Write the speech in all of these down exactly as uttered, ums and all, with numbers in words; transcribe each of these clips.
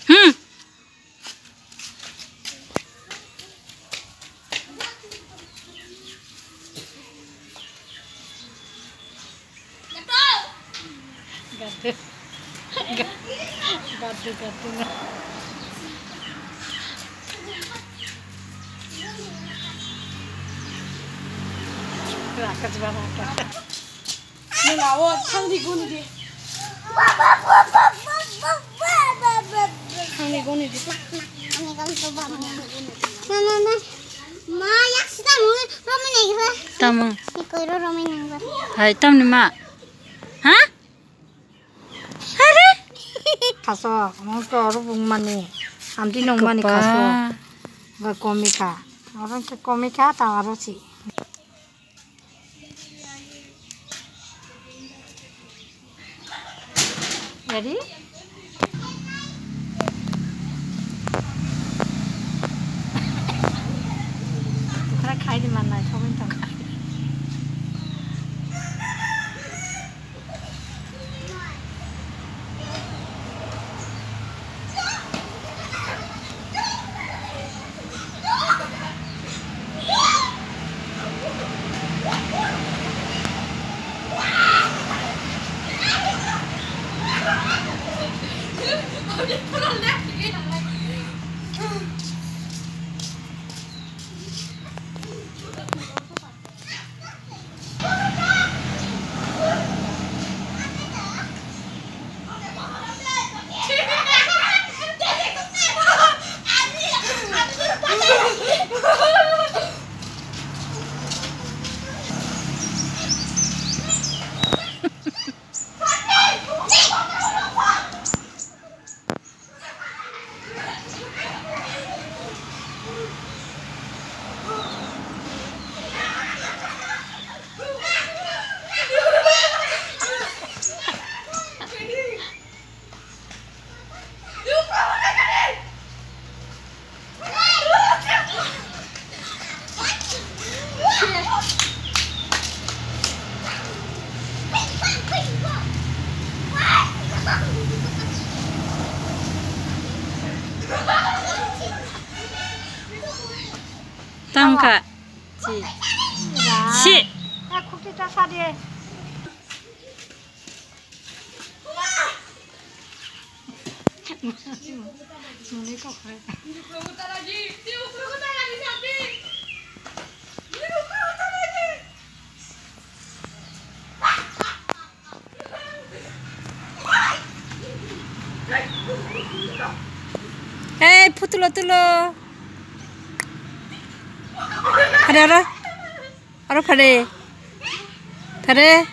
Hmm. Gadu. Gadu, gadu na. Rakas ba rakas. Nuna o thangri guni di. Thangri guni di. Ma, ma, ma. Ma, yak sita mo, romai nai ba. Tamo. Ni koi ro romai nai ba. Hai, tamni ma. Ha? Are? Khaso, mo to ro bung mani. Amti nong mani khaso. Ga komi kha. Orang ke komi kha, ta aro si. Ready? Khara khai di manai, thok wng thok. Tangka. Si. Si. Hei, phutulo tulo. Ada, ada. Aro phare. Phare.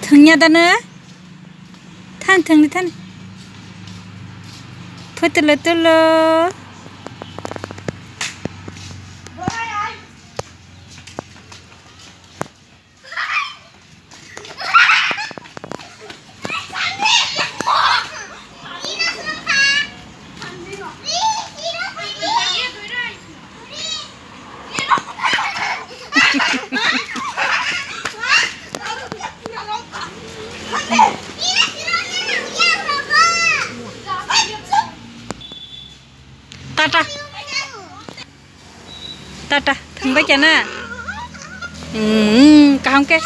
Thwngya dano? Than thwngdi than. Phutulo tulo. Tata. Tata, thangbai khe na? Hmm, kaham khe.